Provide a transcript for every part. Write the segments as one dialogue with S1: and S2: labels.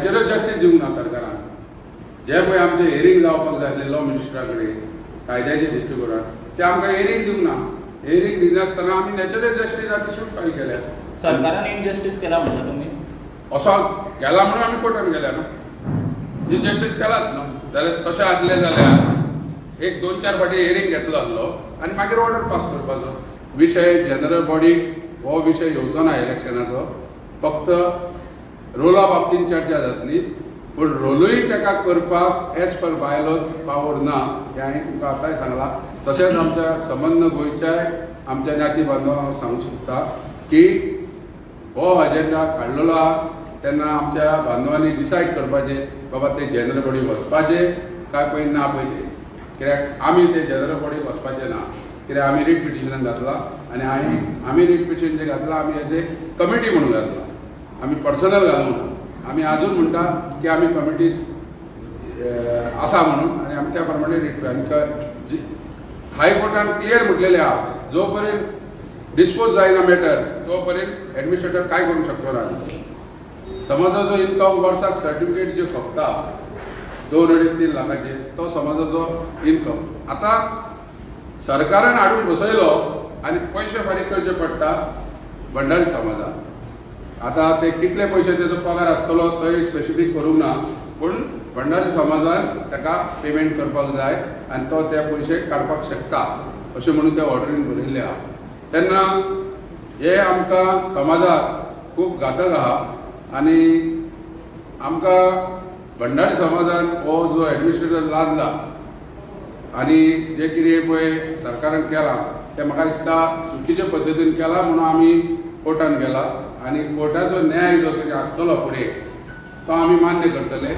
S1: Natural justice दिवंक ना सरकारान. जे पळय आमचे हियरींग जावपाक जाय आसलें लॉ मिनिस्टरा कडेन, कायद्याच्या दृश्टिकोनान, ते आमकां हियरींग दिवंक ना. हियरींग दिनासतना आमी नॅचरल जस्टीस सूट फायल केल्या.
S2: सरकारान इनजस्टीस केला म्हणटा तुमी?
S1: असो केला म्हणून आमी कोर्टान गेल्या न्हू. इनजस्टीस केलाच न्हू. जाल्यार तशें आसलें जाल्यार एक दोन चार फावटी हियरींग घेतलो आसलो आनी मागीर ऑर्डर पास करपाचो. विशय जनरल बॉडी हो विशय येवचो ना इलेक्शनाचो. फक्त रोला बाबतीन चर्चा जातली, पूण रोलूय ताका करपाक एज पर बायलॉज पावर ना, हें हांवें तुमकां आतांय सांगलां. तशेंच आमच्या संबंद गोंयच्याय आमच्या ज्ञाती बांधवांक हांव सांगूंक सोदता की हो अजेंडा काडलेलो आहा तेन्ना आमच्या बांधवांनी डिसायड करपाचें, बाबा ते जनरल बॉडी वचपाचें काय पळय ना पळय तें. कित्याक आमी ते जनरल बॉडीक वचपाचें ना, कित्याक आमी रीट पिटिशनान घातलां आनी आमी रीट पिटिशन जें घातलां, आमी एज ए कमिटी म्हणून घातलां, आमी पर्सनल घालूंक ना. आमी आजून म्हणटा की आमी कमिटी आसा म्हणून आनी आमी त्या प्रमाणे रीट. आनी हायकोर्टान क्लियर म्हटलेलें आहा, जो पर्यंत डिस्पोज जायना मॅटर तो पर्यंत एडमिनिस्ट्रेटर काय करूंक शकतो ना. समाजाचो इनकम वर्साक सर्टिफिकेट जे खपता 2-2.5-3 लाखाचे, तो समाजाचो इनकम आतां सरकारान हाडून बसयलो आनी पयशे फारीक करचे पडटा भंडारी समाजाक. आतां ते कितले पयशे तेजो पगार आसतलो तोय स्पेसिफीक करूंक ना, पूण भंडारी समाजान ताका पेमेंट करपाक जाय आनी तो ते पयशे काडपाक शकता अशें म्हणून त्या ऑर्डरीन बरयल्लें आहा. तेन्ना हे आमकां समाजाक खूब घातक आहा आनी आमकां भंडारी समाजान हो जो एडमिनिस्ट्रेटर लादला आनी जे कितें पळय सरकारान केलां तें म्हाका दिसता चुकीचे पद्दतीन केलां म्हणून आमी कोर्टान गेला आनी कोर्टाचो न्याय जो कितें आसतलो फुडें तो आमी मान्य करतले.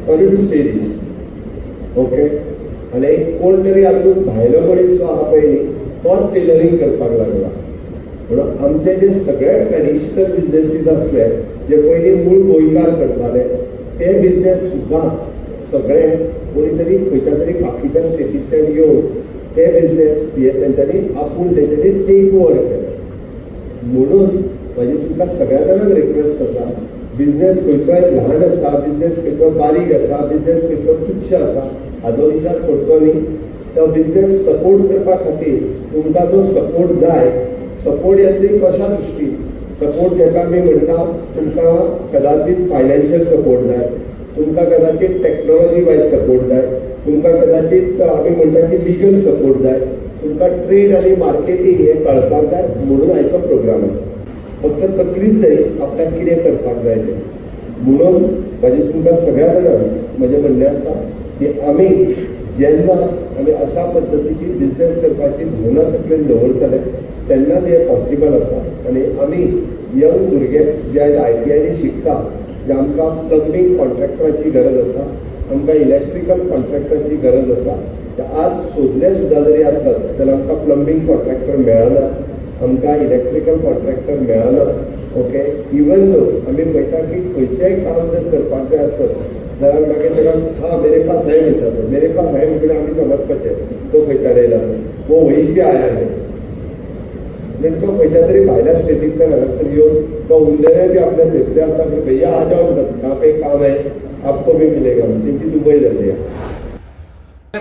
S3: Sorry to say this, okay. आनी कोण तरी हातूंत भायलो मनीस जो आहा पळय न्ही, तो टेलरींग करपाक लागला. म्हणून आमचे जे सगळे ट्रेडिशनल बिजनेसीस आसले, जे पयलीं मूळ गोंयकार करताले, ते बिजनेस सुद्दां सगळे कोणी तरी खंयच्या तरी बाकीच्या स्टेटींतल्यान येवन ते बिजनेस हे तेंच्यांनी आपूण तेंच्यांनी टेक ओवर केले. म्हणून म्हाजी तुमकां सगळ्या जाणांक रिक्वेस्ट आसा, बिजनेस खंयचोय ल्हान आसा, बिजनेस खंयचो बारीक आसा, बिजनेस खंयचो तुच्छ आसा हाजो विचार करचो न्ही. तो बिजनेस सपोर्ट करपा खातीर तुमकां जो सपोर्ट जाय, सपोर्ट येतली कशा दृश्टीन, सपोर्ट जेका आमी म्हणटा, तुमकां कदाचीत फायनान्शियल सपोर्ट जाय, तुमकां कदाचीत टॅक्नोलॉजी वायज सपोर्ट जाय, तुमकां कदाचीत आमी म्हणटा की लिगल सपोर्ट जाय, तुमकां ट्रेड आनी मार्केटींग हें कळपाक जाय. म्हणून आयचो प्रोग्राम आसा. फक्त तकलीच न्हय, आपल्याक कितें करपाक जाय तें. म्हणून म्हाजें तुमकां सगळ्या जाणांक म्हजें म्हणणें आसा की आमी जेन्ना आमी अशा पद्दतीची बिजनेस करपाची भावना तकलेन दवरतले तेन्नाच हें पॉसिबल आसा. आनी आमी यंग भुरगे जे आयज आयटीआयनी शिकता, जे आमकां प्लंबींग कॉन्ट्रॅक्टराची गरज आसा, आमकां इलेक्ट्रिकल कॉन्ट्रॅक्टराची गरज आसा. ते आज सोदले सुद्दां जरी आसत जाल्यार आमकां प्लंबींग कॉन्ट्रॅक्टर मेळना, आमकां इलेक्ट्रिकल कॉन्ट्रॅक्टर मेळना. ओके, इवन दो आमी पळयता की खंयचेंय काम जर करपाक जाय आसत जाल्यार मागीर ताका "हाँ, मेरे पास है" म्हणटा तो. "मेरे पास है" म्हणटकीर आमी समजपाचें तो खंयच्यान येयला तो. "वो वहीं से आया है" म्हणजे तो खंयच्या तरी भायल्या स्टेटींतल्यान हांगासर येवन तो उरलेले बी आपल्या थंयसर आसता. "भैया, आ जाओ" म्हणटा, "यहाँ पे काम है, आपको भी मिलेगा." तेंची दुबय जाल्ली आहा.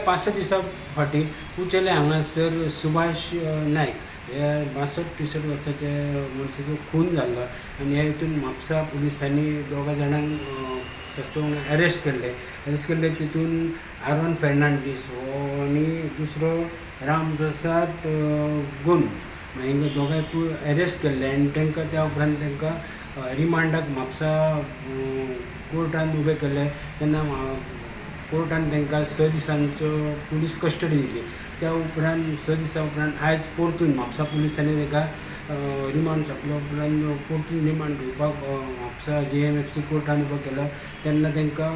S4: 5-6 दिसां फाटीं उचेले हांगासर सुभाष नायक हे 62-63 वर्साचे मनशाचो खून जाल्लो आनी ह्या हितून म्हापसा पुलिसांनी दोगा जाणांक सस्पेक्ट अरेस्ट केल्ले. अरेस्ट केल्ले तितून आरोन फेर्नांडीस हो आनी दुसरो रामप्रसाद गोंद, हांकां दोगांयकूय अरेस्ट केल्ले. आनी तांकां त्या उपरांत तांकां रिमांडाक म्हापसा कोर्टान उबे केल्ले. तेन्ना कोर्टान तांकां 6 दिसांचो पुलीस कस्टडी दिली. त्या उपरांत 6 दिसां उपरांत आयज परतून म्हापसा पुलिसांनी ताका रिमांड सोंपल्या उपरांत परतून रिमांड घेवपाक म्हापसा जेएमएफसी कोर्टान उबो केलो. तेन्ना तांकां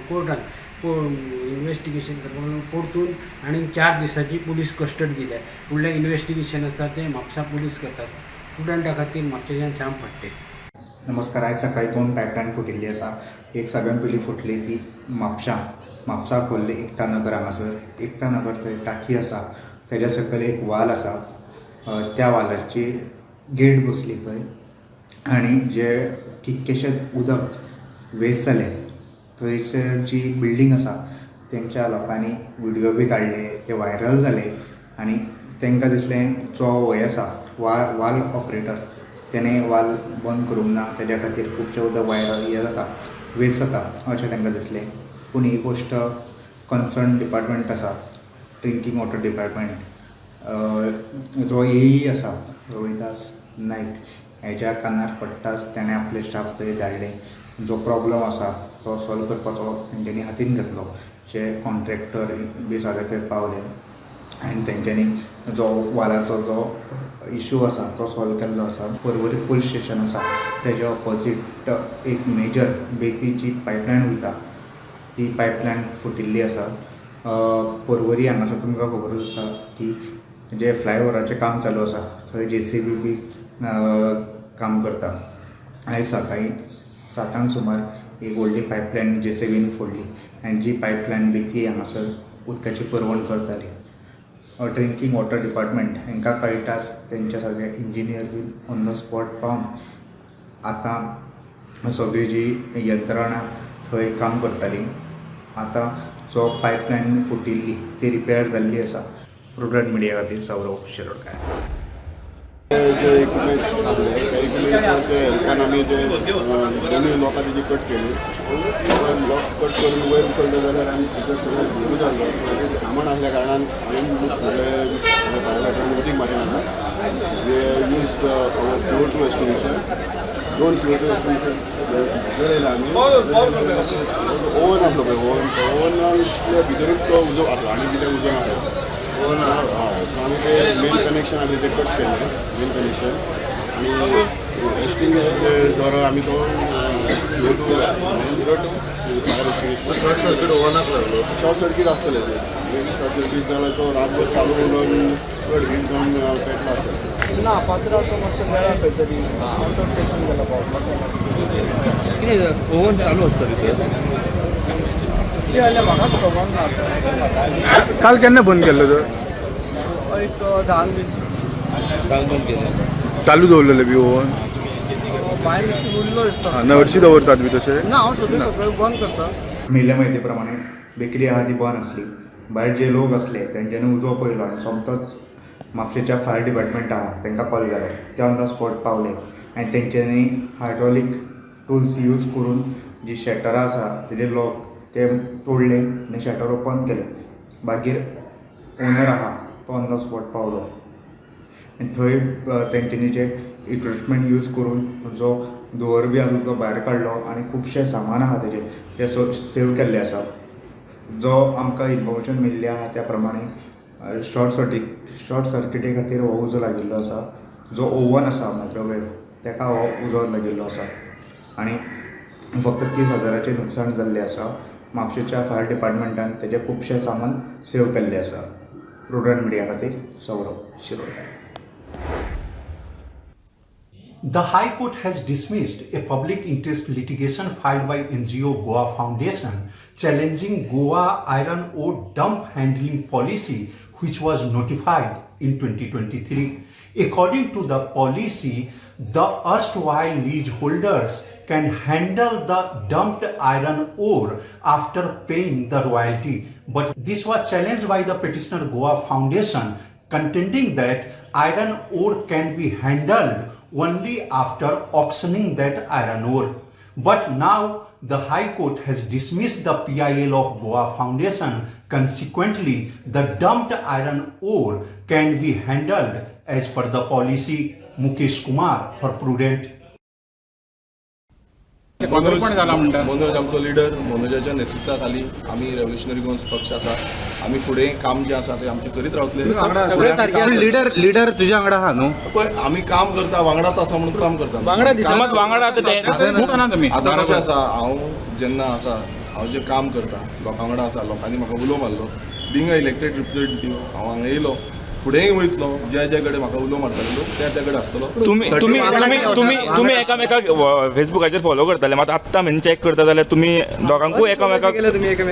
S4: कोर्टान इनवेस्टिगेशन करपाक लागून परतून आनी 4 दिसांची पुलीस कस्टडी दिल्या. फुडलें इनवेस्टिगेशन आसा तें म्हापसा पुलीस करतात. स्टुडंटा खातीर म्हापशेच्यान श्याम फडते.
S5: नमस्कार. आयज सकाळी दोन पायपलायन फुटिल्ली आसा. एक सगळ्यान पयलीं फुटली ती म्हापशां, म्हापसा खोर्ले एकता नगर हांगासर. एकता नगर थंय टाकी आसा, तेज्या सकयल एक वाल आसा. त्या वालाची गेट बसली खंय आनी जे कितकेशेच उदक वेस्ट जालें. थंयसर जी बिल्डींग आसा तेंच्या लोकांनी व्हिडियो बी काडले, ते व्हायरल जाले आनी तांकां दिसलें जो हो आसा वाल ऑपरेटर तेणें वाल बंद करूंक ना, तेज्या खातीर खुबशें उदक व्हायरल हें जाता, वेस्ट जाता अशें तांकां दिसलें. पूण ही गोश्ट कन्सर्न डिपार्टमेंट आसा, ड्रिंकींग वॉटर डिपार्टमेंट, जो एई आसा रोहिदास नायक हेज्या कानार पडटाच तेणें आपले स्टाफ थंय धाडले. जो प्रॉब्लम आसा तो सॉल्व करपाचो तेंच्यांनी हातीन घेतलो. जे कॉन्ट्रॅक्टर बी सगळे थंय पावले आनी तेंच्यांनी जो वालाचो जो इशू आसा तो सॉल्व केल्लो आसा. पर्वरी पुलीस स्टेशन आसा तेज्या ऑपोजीट एक मेजर बेतीची पायपलायन वयता, ती पायपलायन फुटिल्ली आसा. पर्वरी हांगासर तुमकां खबरूच आसा की जे फ्लायओवराचें काम चालू आसा थंय जेसीबी बी काम करता. आयज सकाळीं 7 सुमार एक व्हडली पायपलायन जेसीबीन फोडली आनी जी पायपलायन बेती हांगासर उदकाची पुरवण करताली. ड्रिंकींग वॉटर डिपार्टमेंट हांकां कळटाच तेंचे सगळे इंजिनियर बीन ऑन the spot पावन आतां सगळी जी यंत्रणा थंय काम करताली. आतां जो पायपलायन फुटिल्ली ती रिपेर जाल्ली आसा. प्रुडंट मिडिया खातीर सौरव शिरोडकर.
S6: जे इक्विपमेंट्स आसले त्या इक्विपमेंट्साच्या हेल्पान आमी जे दोनूय लोकां तेजी कट केली. लॉक कट करून वयर उखल्ले जाल्यार आमी भितर सगळें धुंवर जाल्लो. मागीर सामान आसल्या कारणान हांवें सगळें फायर फायटरान उदीक मारिना. We used our CO2 extinguisher, दोन CO2 extinguisher भितर येयले आमी. ओवन आसलो पळय, ओवन, ओवनांतल्या भितरूच तो उजो आसलो आनी कितें उजो नासलो. ओवन, हय. सो आमी ते मेन कनेक्शन आसलें तें कट केलें, मेन कनेक्शन, आनी एक्सटिंग्विशर द्वारा आमी तो CO2 fire extinguisher.
S7: Short circuit ओव्हनाक लागलो?
S6: शॉर्ट सर्कीट आसतलें तें. शॉर्ट सर्कीट जाल्यार तो रातभर चालू उरून चड हीट जावन पेटला आसतलें.
S8: ना, पात्रांव, तो मातसो गेला खंय तरी, आउट ऑफ स्टेशन गेला पावपाक.
S7: कितें, ओव्हन चालू आसता भितर?
S8: कितें जालें म्हाका खबर ना.
S9: काल केन्ना बंद केल्लो तर?
S8: एक 10 बी.
S7: काल बंद केलें.
S9: चालू दवरलेले बी ओवन?
S8: बाय मिस्टेक उरलो दिसता.
S9: ना, हरशीं दवरतात बी तशें?
S8: ना, हांव सगळें सगळें बंद करता.
S5: मेळिल्ल्या म्हायती प्रमाणे बेकरी आहा ती बंद आसली. भायर जे लोक आसले तेंच्यांनी उजो पळयलो आनी सोमतोच म्हापशेच्या फायर डिपार्टमेंट आहा तांकां कॉल केलो. ते ऑन the spot पावले आनी तेंच्यांनी हायड्रोलीक टुल्स यूज करून जी शटरां आसा तेजे लॉक ते तोडले आनी शटर ओपन केले. मागीर ओनर आहा तो ऑन the spot पावलो आनी थंय तेंच्यांनी जे इक्विपमेंट यूज करून जो धुंवर बी आसलो तो भायर काडलो आनी खुबशें सामान आहा तेजें तें सेव केल्लें आसा. जो आमकां इन्फॉर्मेशन मेळिल्ली आहा त्या प्रमाणे शॉर्ट सर्किटी खातीर हो उजो लागिल्लो आसा. जो ओवन आसा मायक्रोवेव तेका हो उजो लागिल्लो आसा आनी फक्त 30 हजाराचें नुकसाण जाल्लें आसा. म्हापशेच्या फायर डिपार्टमेंटान तेजें खुबशें सामान सेव केल्लें आसा. प्रुडंट मिडिया खातीर Saurabh Shirodkar.
S10: The High Court has dismissed a public interest litigation filed by NGO Goa Foundation challenging Goa iron ore dump handling policy, which was notified in 2023. According to the policy, the erstwhile leaseholders can handle the dumped iron ore after paying the royalty. But this was challenged by the petitioner Goa Foundation, contending that iron ore can be handled only after auctioning that iron ore. But now the High Court has dismissed the PIL of Goa Foundation. Consequently, the dumped iron ore can be handled as per the policy. Mukesh Kumar for Prudent.
S1: गोंदळपण जाला म्हणटा.
S7: मनोज आमचो leader. मनोजाच्या नेतृत्वाखाली आमी revolutionary Goans पक्ष आसा. आमी फुडें काम जें आसा तें आमचें करीत रावतले.
S9: लिडर, लिडर तुज्या वांगडा आहा न्हू?
S7: पळय, आमी काम करता, वांगडाच आसा म्हणून काम करता.
S2: वांगडा दिसता, वांगडा आतां ते.
S1: दिसना तुमी.
S7: आतां कशें आसा, हांव जेन्ना आसा, हांव जें काम करता लोकां वांगडा आसा. लोकांनी म्हाका उलो मारलो, बिंग अ इलेक्टेड रिप्रेझेंटेटीव हांव हांगा येयलो, फुडेंय वयतलो. ज्या ज्या कडेन म्हाका उलो मारतले लोक त्या त्या कडेन आसतलो.
S11: तुम्ही तुम्ही तुम्ही तुम्ही तुम्ही एकामेकाक फेसबुकाचेर फॉलो करताले, मात आत्तां म्हणजे चॅक करता जाल्यार तुमी दोगांकूय एकामेकाक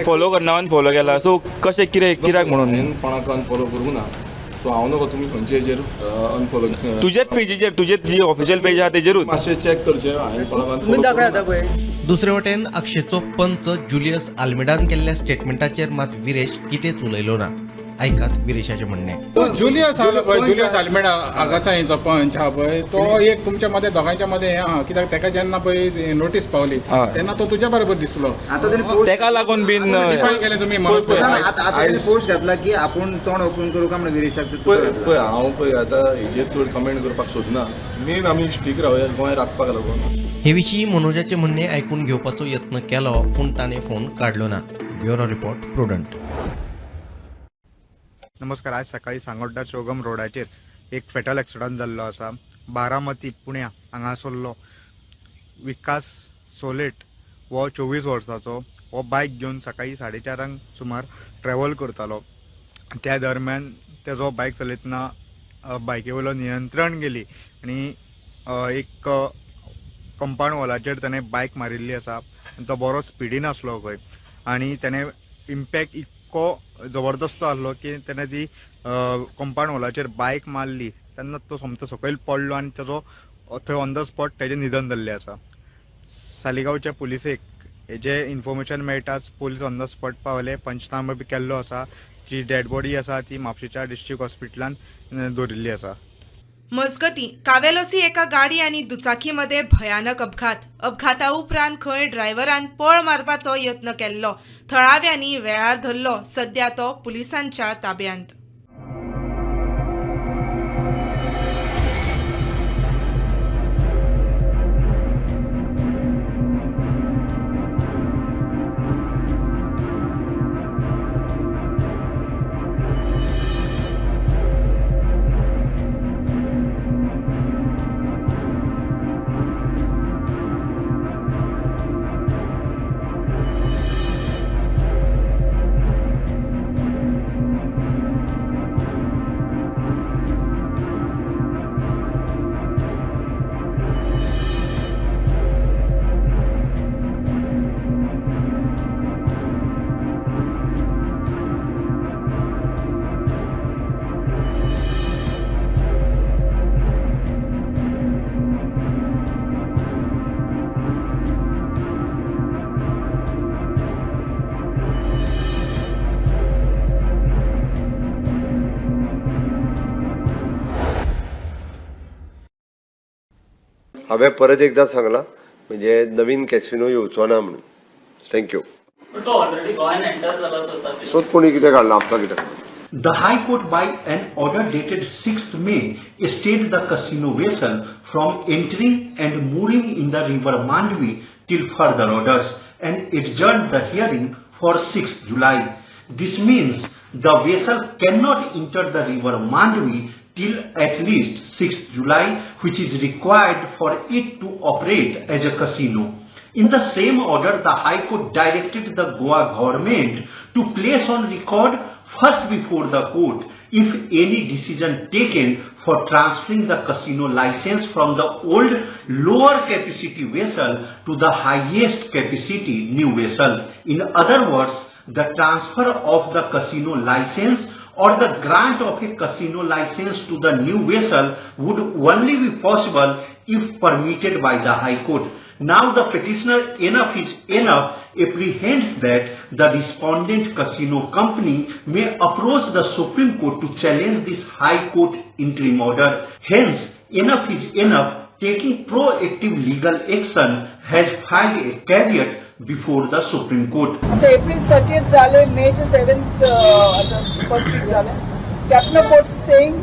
S11: फॉलो करना, अनफॉलो केला. सो कशें कितें, कित्याक म्हणून?
S7: हांवें कोणाक अनफॉलो करूंक ना. सो हांव नको तुमी खंयचे हेजेर अनफॉलो.
S11: तुजेच पेजीचेर, तुजेच जी ऑफिशियल पेज आहा तेजेरूच.
S7: मातशें चॅक करचें, हांवें कोणाक अनफॉलो
S8: दाखय आतां पळय.
S12: दुसरे वटेन आक्षेचो पंच जुलियस आल्मेडान केल्ल्या स्टेटमेंटाचेर मात विरेश कितेंच उलयलो ना. आयकात विरेशाचें म्हणणें.
S13: जुलियस आसलो पळय, जुलियस आल्मेडा आगासाईचो पंच आहा पळय, तो एक तुमच्या मदें दोगांयच्या मदें हें आहा. कित्याक तेका जेन्ना पळय नोटीस पावली तेन्ना तो तुज्या बरोबर दिसलो.
S11: तेका लागून बीन
S13: डिफाय केलें तुमी मनोज पळय.
S5: पोस्ट घातला की आपूण तोंड ओपन करूं काय म्हणून विरेशाक.
S7: पळय पळय, हांव पळय आतां हेजेर चड कमेंट करपाक सोदना. मेन आमी स्टीक रावया गोंय राखपाक लागून.
S12: हे विशीं मनोजाचें म्हणणें आयकून घेवपाचो यत्न केलो, पूण ताणें फोन काडलो ना. Bureau report, Prudent.
S5: नमस्कार. आज सकाळी सांगोड्डा चौगम रोडाचेर एक फेटल एक्सिडंट जाल्लो आसा. बारामती पुण्या हांगासरलो विकास सोलेट हो 24 वर्साचो हो बायक घेवन सकाळी 4:30 सुमार ट्रॅव्हल करतालो. त्या दरम्यान तेजो बायक चलयतना बायके वयलो नियंत्रण गेली आनी एक कंपावंड वॉलाचेर ताणें बायक मारिल्ली आसा आनी तो बरो स्पिडीन आसलो खंय आनी ताणें इम्पॅक्ट इतको जबरदस्त आसलो की ताणें ती कंपावंड वॉलाचेर बायक मारली तेन्ना तो सोमतो सकयल पडलो आनी ताजो थंय ऑन the spot ताजें निधन जाल्लें आसा. सालिगांवच्या पुलिसेक हेजें इन्फॉर्मेशन मेळटाच पुलीस ऑन the spot पावले, पंचनामा बी केल्लो आसा. जी डेड बॉडी आसा ती म्हापशेच्या डिस्ट्रिक्ट हॉस्पिटलान दवरिल्ली आसा.
S14: मजगतीं, कावेलोसी एका गाडी आनी दुचाकी मदें भयानक अपघात. अपघाता उपरांत खंय ड्रायव्हरान पळ मारपाचो यत्न केल्लो. थळाव्यांनी वेळार धरलो. सध्या तो पुलिसांच्या ताब्यांत.
S3: हांवें परत एकदां सांगलां, म्हणजे नवीन कॅसिनो येवचो ना म्हणून. Thank you. सोद कोणी कितें काडलां आमकां कितें.
S10: The High Court, by an order dated 6th May, stayed the casino vessel from entering and mooring in the river Mandvi till further orders and adjourned the hearing for 6th July. This means the vessel cannot enter the river Mandvi till at least 6th July, which is required for it to operate as a casino. In the same order, the High Court directed the Goa government to place on record first before the court if any decision taken for transferring the casino license from the old lower capacity vessel to the highest capacity new vessel. In other words, the transfer of the casino license or the grant of a casino license to the new vessel would only be possible if permitted by the High Court. Now the petitioner Enough is Enough apprehends that the respondent casino company may approach the Supreme Court to challenge this High Court interim order. Hence, Enough is Enough, taking proactive legal action, has filed a caveat before the Supreme Court.
S8: आता एप्रिल 30 जाले, Meche 7th आतां first week जालें. Captain of ports saying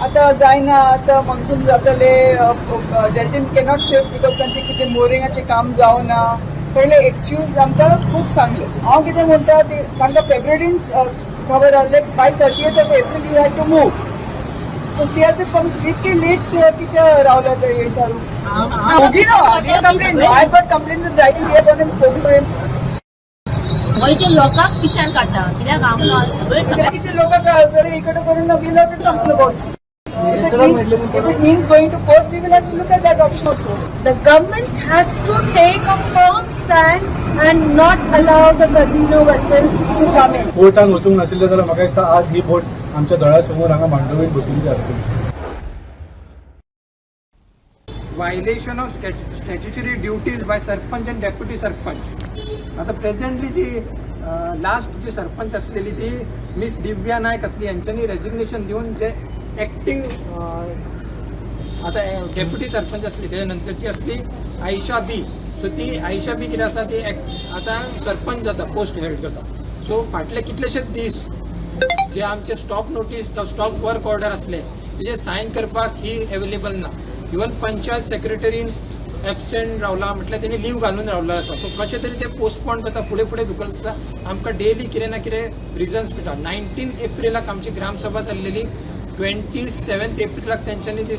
S8: आतां जायना, आतां monsoon जातले, Deltin cannot shift because तांचे कितें मोरिंगाचें काम जावना. सगळे एक्सक्यूज आमकां खूब सांगले. हांव कितें म्हणटा, ती तांकां फेब्रुवारीन खबर आहले, by 30th of April you had to move. So CRP pumps इतके लेट कितें रावले ते हे सारू ओगी ना complain. I got complain in writing. Here gone and spoke to him.
S15: गोंयच्या लोकांक पिशान काडटा कित्याक आमकां सगळे.
S8: किती लोक सगळे इकडे करून we not something about. If it means going to court, we will have to look at that option also.
S15: The government has to take a firm stand and not allow the casino vessel to come in.
S9: कोर्टान वचूंक नाशिल्लें जाल्यार म्हाका दिसता आज ही बोट आमच्या दोळ्या समोर हांगा मांडवीत बशिल्ली आसतली.
S16: Violation of statutory duties by sarpanch and deputy sarpanch. आतां प्रेझेंटली जी लास्ट जी सरपंच आसलेली ती मिस दिव्या नायक आसली, हेंच्यांनी रेजिग्नेशन दिवन जे एक्टींग आतां डेप्युटी सरपंच आसली, तेच्या नंतरची आसली आयशा बी. सो ती आयशा बी कितें आसा, ती आतां सरपंच जाता, पोस्ट हेल्ड करता. सो फाटले कितलेशेच दीस जे आमचे स्टॉप नोटीस जावं स्टॉप वर्क ऑर्डर आसले तेजे सायन करपाक ही अवेलेबल ना. इवन पंचायत सेक्रेटरीन एबसेंट रावला, म्हटल्यार तेणी लीव घालून रावलो आसा. सो कशें तरी ते पोस्टपोन करता, फुडें फुडें धुकलता. आमकां डेली कितें ना कितें रिजन्स मेळटा. 19 एप्रिलाक आमची ग्रामसभा जाल्लेली, 27 एप्रिलाक तेंच्यांनी ती,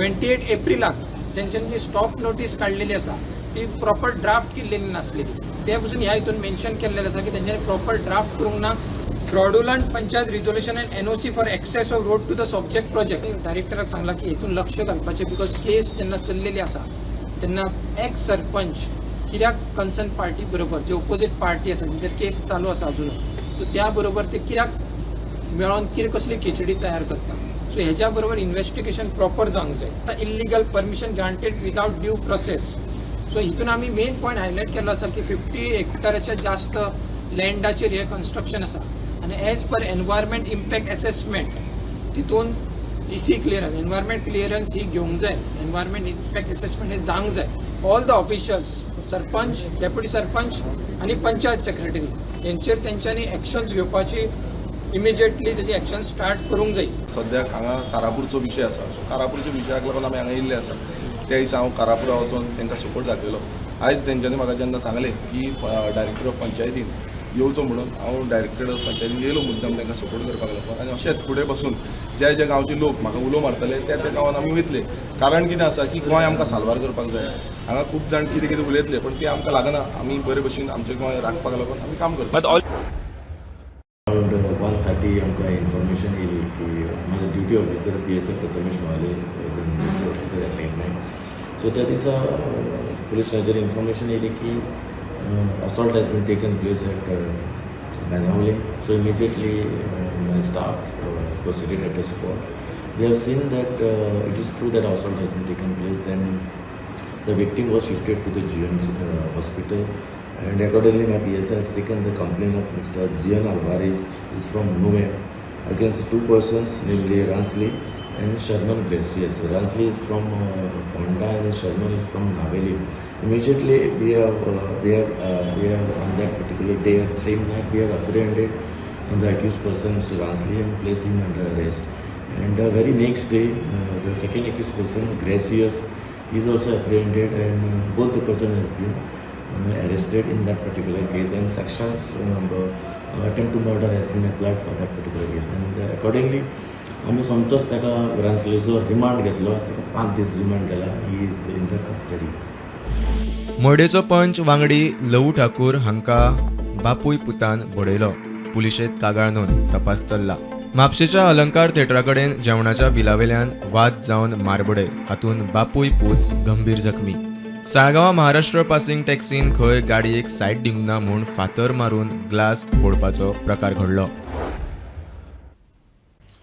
S16: 28 एप्रिलाक तेंच्यांनी ती स्टॉप नोटीस काडलेली आसा, ती प्रॉपर ड्राफ्ट केल्लेली नासलेली. ते पसून ह्या हितून मेन्शन केल्लेलें आसा की तेंच्यांनी प्रॉपर ड्राफ्ट करूंक ना. Fraudulent panchayat resolution and NOC for access of road to the subject project. डायरेक्टराक सांगलां की हितून लक्ष घालपाचें, because केस जेन्ना चल्लेली आसा तेन्ना एक्स सरपंच कित्याक कन्सर्न पार्टी बरोबर, जे ओपोजीट पार्टी आसा तेंचेर केस चालू आसा अजून, सो त्या बरोबर ते कित्याक मेळोन कितें कसली खिचडी तयार करता. सो हेज्या बरोबर इन्वेस्टिगेशन प्रॉपर जावंक जाय. Illegal permission granted without due process. So हितून आमी मेन पॉयंट हायलायट केल्लो आसा की 50 हेक्टराच्या जास्त लँडाचेर हें कन्स्ट्रक्शन आसा आनी as per environment impact assessment तितून इसी क्लियरन्स, एनवायरमेंट क्लियरन्स ही घेवंक जाय, एनवायरमेंट इम्पॅक्ट एसेसमेंट हे जावंक जाय. All the officials, sarpanch, deputy sarpanch आनी पंचायत सेक्रेटरी हेंचेर तेंच्यांनी एक्शन्स घेवपाची, इमिजिएटली तेजी एक्शन स्टार्ट करूंक जाय.
S7: सद्याक हांगा कारापूरचो विशय आसा. सो कारापूरच्या विशयाक लागून आमी हांगा येयल्ले आसा. त्या दिसा हांव कारापुरा वचोन तांकां सपोर्ट दाखयलो. आयज तेंच्यांनी म्हाका जेन्ना सांगलें की डायरेक्टर ऑफ पंचायतीन येवचो म्हणून, हांव डायरेक्टर ऑफ पंचायतीन येयलो मुद्दम तांकां सपोर्ट करपाक लागून. आनी अशेंच फुडें बसून जे जे गांवचे लोक म्हाका उलो मारतले त्या त्या गांवान आमी वयतले. कारण कितें आसा की गोंय आमकां साल्वार करपाक जाय. हांगा खूब जाण कितें कितें उलयतले, पण तें आमकां लागना. आमी बरे भशेन आमचें गोंय राखपाक लागून आमी काम करता.
S11: मात
S17: अराउंड 1:30 आमकां इन्फॉर्मेशन येयली की म्हाजो duty officer PSI Prathamesh Mohale was an duty officer at late night. So त्या दिसा पुलीस स्टेशनाचेर इन्फॉर्मेशन येयली की assault has been taken place at Benaulim. So immediately my staff proceeded at the spot. We have seen that it is true that assault has been taken place. Then the victim was shifted to the GMC hospital, and accordingly my PSI has taken the complaint of Mr. Zion Alvarez, is from Nuvem, against two persons, namely Ransley and Sherman Grace. Yes, Ransley is from Ponda and Sherman is from Navelim. Immediately we have on that particular day, same night, we have apprehended on the accused person Mr. Ransley and placed him under arrest. And very next day, the second accused person, Gracious, is also apprehended, and both the person has been arrested in that particular case, and sections attempt to murder has been applied for that particular case. And accordingly, आमी सोमतोच ताका रान्सलेचो remand घेतलो. ताका 5 दीस remand केला. He is in the custody.
S18: मडेचो पंच वांगडी लवू ठाकूर हांकां बापूय पुतान बडयलो. पुलिशेंत कागाळ नोंद, तपास चल्ला. म्हापशेच्या अलंकार थेटरा कडेन जेवणाच्या बिलावेल्यान वाद जावन मारबडय, हातूंत बापूय पूत गंभीर जखमी. साळगांवां महाराष्ट्र पासिंग टॅक्सीन खंय गाडयेक सायड दिवंक ना म्हूण फातर मारून ग्लास फोडपाचो प्रकार घडलो.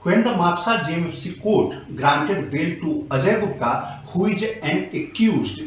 S10: When the Mapsa JMFC court granted bail to Ajay Gupta, who is an accused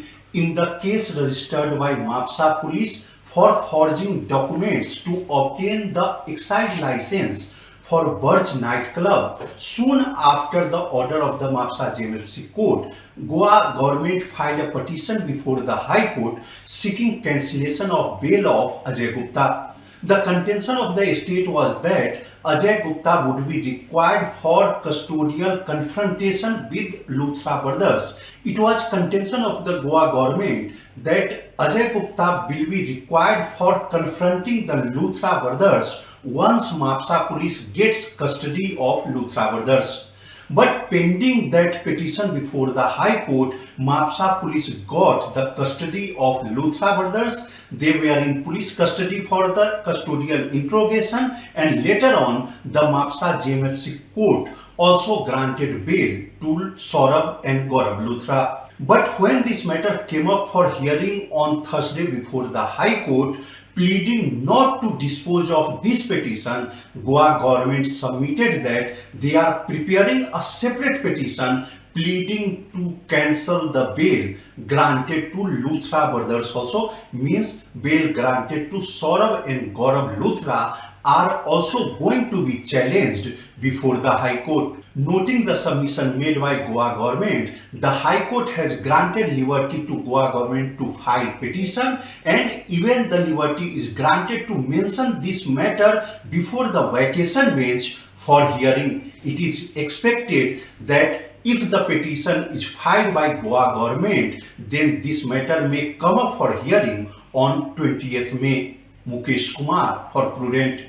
S10: in the case registered by Mapsa police for forging documents to obtain the excise license for Birch nightclub, soon after the order of the Mapsa JMFC court, Goa government filed a petition before the High Court seeking cancellation of bail of Ajay Gupta. The contention of the state was that Ajay Gupta would be required for custodial confrontation with Luthra brothers. It was contention of the Goa government that Ajay Gupta will be required for confronting the Luthra brothers once Mapsa police gets custody of Luthra brothers. But pending that petition before the High Court, Mapsa police got the custody of Luthra brothers. They were in police custody for the custodial interrogation, and later on, the Mapsa JMFC court also granted bail to Saurabh and Gaurav Luthra. But when this matter came up for hearing on Thursday before the High Court, pleading not to dispose of this petition, Goa government submitted that they are preparing a separate petition pleading to cancel the bail granted to Luthra brothers also, means bail granted to Saurabh and Gaurav Luthra are also going to be challenged before the High Court. Noting the submission made by Goa government, the High Court has granted liberty to Goa government to file petition, and even the liberty is granted to mention this matter before the vacation bench for hearing. It is expected that if the petition is filed by Goa government, then this matter may come up for hearing on 20th May. Mukesh Kumar for Prudent.